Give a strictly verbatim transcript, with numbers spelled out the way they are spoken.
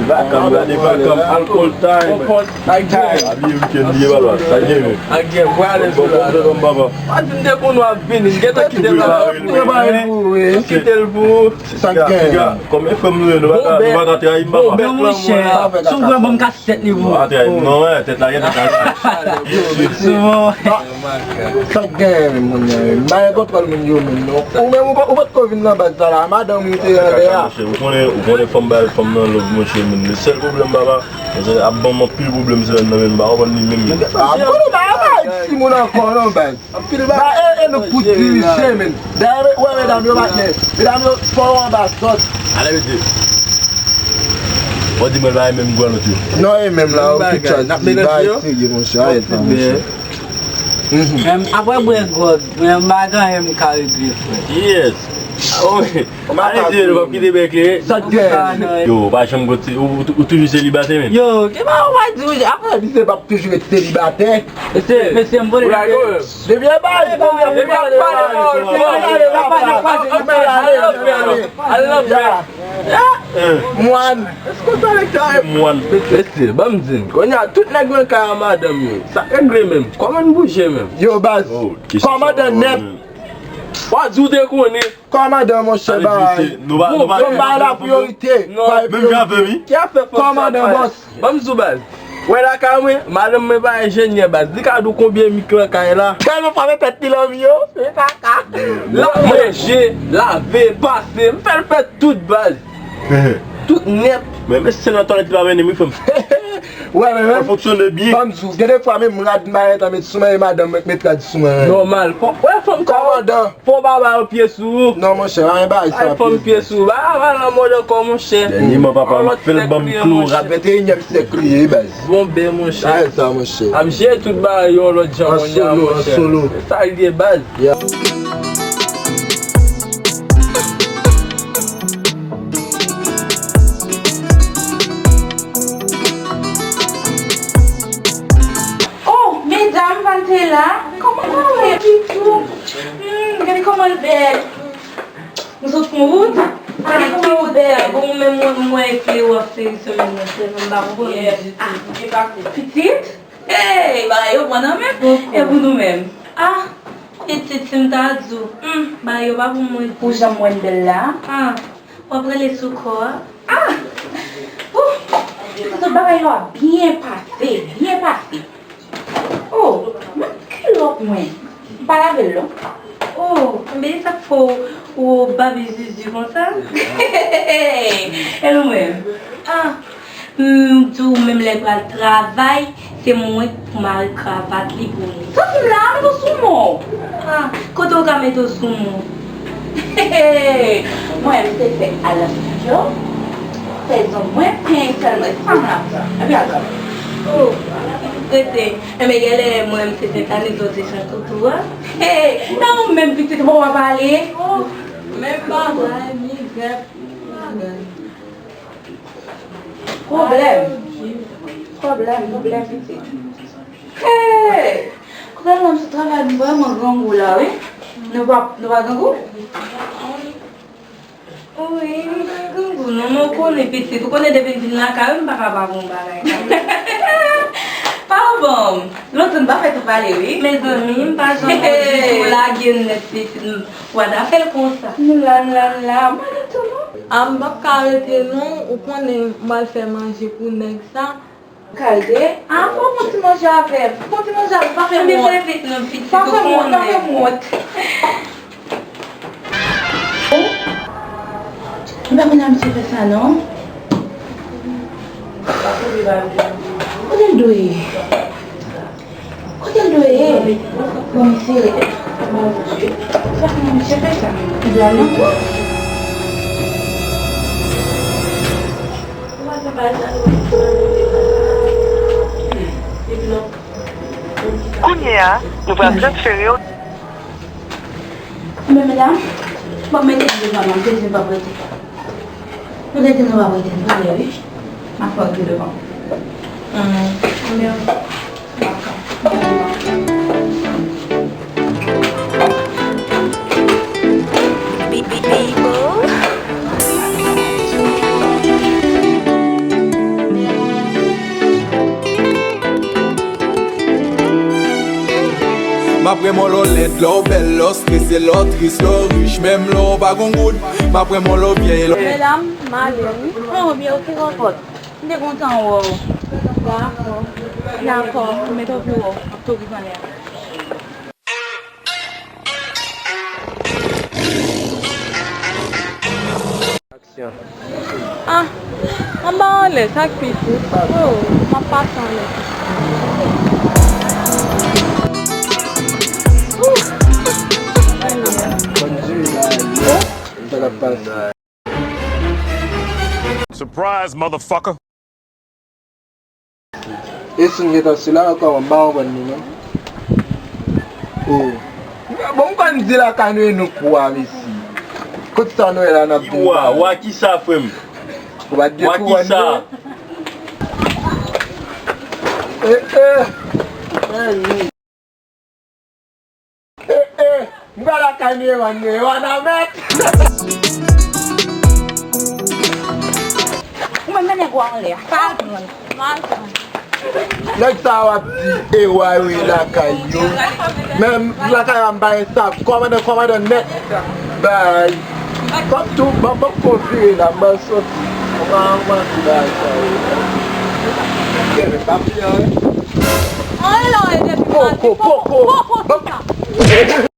Vakan, gade vakan, alcohol time. Ak gen. Abiye wikenn li ye, papa. Sa gen, men. Ak gen, vwale sou la. Bon, bon, bon, papa. Pa di m te konn w ap vini, m gentan kite l la. Prepare l pou ou, wi. Kite l pou ou. Sa gen. Kòm F M nou ye, nou pa ka, nou pa ka trayi m, papa. Bon, monchè, si w vle ban m kase tèt li pou ou. Nou pa trayi m, non, wè, tèt la gentan kase. Sou bon. Sa k genyen menm moun nan menm? M pa gen kontwòl moun yo menm non. Ou menm ou pa, ou pa t ko vin nan baz sa la, madanm ou te anlè a. Monchè, ou konnen, ou konnen fanm bay fanm nan love, monchè, menm. Sèl pwoblèm, papa, se ap ban m anpil pwoblèm semèn nan, menm, m pa konprann li menm. Ah, bon, nou pa bay timoun ankò non, baz. Ba e, e nou pou dirije, menm. Dayè, wè, medam yo, patnè. Medam yo, fò yo anba zòd. Ale, mete. Ou di mwen ba e menm gwa lòt yo. Non, e menm la, ou tout sa di, ba e serye, monchè, arèt la, monchè. Menm apre bwè gwòg, mwen m pa gen anyen m ka regle, frè. Yes. Oh, ale di nou p ap kite bèk li. Sa k gen? Yo, ou pa janm gon ti, ou, ou, ou toujou selibatè menm? Yo, ki ba ou pa di, apre li se p ap toujou ret selibatè. Mesye, mesye, m vole. Depi e bay, depi ap pale, pale, pale, pale, pale, pale, pale. Mwan. Èske w pale kare mwan? Mesye, ban m di n, kounye a, tout nèg mwen kay a madanm yo. Sa regle menm. Kòman n bouje menm? Yo, baz. Kòmandan nèt. W a di w te konnen. Kòmandan, monchè, bay. Yo bay la priyorite. Menm jan avè m, wi. Kòmandan, bòs. Ban m di w, baz. Wè lakay mwen, madanm mwen pa enjenyè, baz. Li ka di w konbyen mik lan kay la. Tèlman frape tèt li lan mi yo. Se kaka. L ap manje, lave, pase. M fè l fè tout, baz. Tout nèt. Men, men se nan twalèt li pa mennen m, wi, frè m. Wè, men, men. Sa fonksyone byen. Ban m di w, gen de fwa menm rad m pa gentan met sou mwen, e madanm mwen k met rad sou mwen. Nòmal. Wè, fanm kòmandan. Fò w pa ba yo pye sou ou. Non, monchè, pa gen bagay sa. Ay, fanm pye sou ou. Ba, ba nan mòd ankò, monchè. Dènyèman, papa, m ap fè l ban m klo rad. Venteyinyèm syèk li ye, baz. Bon, ben, monchè. Bagay sa, monchè. Ap jere tout bagay yon lòt jan kounye a, monchè. An solo, an solo. Se sa l ye, baz. Ya. Oh, medam, Vantela, kòman w ye? Pitit ou? Hmm, gade kòman l bèl. M sot pran wout. Gade kòman w bèl. Bon, ou menm, mwen, mwen, ekri w ap seri semèn nan, sèlman m pa konprann ditou. Ah, pitit? Hey, bagay yo pran nan men. E pou nou menm? Ah, pitit, si m ta di w, hmm, bagay yo pa pou mwen. Pou jan m wè n bèl la? Ah. W ap rele sou kò a? Ah! Ouh! Tout bagay yo ap byen pase, byen pase. Oh, menm kilòt mwen, m pa lave l non. Oh, men sa k fè w, w babi zizi konsa? E nou menm? Ah! M di w menm lè l pral travay, se mwen k pou mare kravat li pou li. Soti m la, mete w sou men w. Ah, kote w ka mete w sou men w? Mwen, m te fè al nan estidyo, fè zong mwen, penyen sèlman, e sa mwen ap fè. Epi al travay. Oh, rete. Enben, genlè mwen, m se Sentani, zòt se Santoto a. Hey, nan ou menm pitit, ou pa pale. Oh, menm bagay, mizè, bagay. Pwoblèm. Pwoblèm, pwoblèm, pitit. Hey! Kote l nan sou travay, nou vrèman grangou la, wi. Nou pa, nou pa grangou? Wi, nou pa grangou, non, men w konnen, pitit. Ou konnen depi n vin lakay ou, m pa ka pa bon bagay. Pa bon. Lontan n pa fè tou pale, wi. Mezanmi, m pa janm bon ditou, lage m nèt, pitit. M, w a da fè l konsa. Nou la, nou la, nou la. Mwen tou, non. A, m p ap ka rete, non. Ou konnen, m al fè manje pou nèg sa. Kalde, a, fò w pran ti manje avè m. Pran ti manje avè m, pa fè m wont. Anben, fè vit non, pitit, ou konnen. Pa fè m wont, pa fè m wont. Oh, m pa konn abitye fè sa non. Kote l dwe ye? Kote l dwe ye? Bon, m sere. Sa fè m chèche sa. Li dwe al nan kou. Kounye a, nou pral transfere w. Men medam, m ap mete l devan non, m te di m p ap rete. Poutèt nou pa prete m, prale wi. M ap fè w tou devan. Hum, konbyen? Bi-, bi-, Bibo. Renmen w lè w lèd, lè w bèl, lè w strese, lè w tris, lè w rich, menm lè w pa gon goud. M ap renmen w lè w vye, lè w Medam, m ale wi. An, byen, oke, kòkòt. M te kontan wè w. Dakò. Dakò, m mete w pi wè w. M ap tou vin anlè. Aksyon. Ah, anba anlè, sa k pi fou. Oh, m ap pase anlè. Bonjou, sa k ap pase? Surprise, motherfucker! E si n gentan sou la ankò, m pa konprann nou non. Oh. Bon, m konn di lakay nou e nou kou a, mesi. Kot sa nou e la n ap di? Wa, wa ki sa, frè m? Ou pa t gen kou a nou? Eh, eh. Eh, eh, m pral lakay nou, Ewan, nou, Ewan a mèt. Ou menm, men nèg ou a anlè a. Sa al pran. Mal pran. Nèg sa w ap di Ewa yo ye lakay yo. Men lakay la m pa gen sa. Kòmandan, kòmandan nèt. Bay. Kòm tou, ban, ban m kou vire la, m ban soti. Mwen pa anvi bay sa yo. Gen, men pa pli an, wi. An, e la, e depi poko, poko, poko, poko.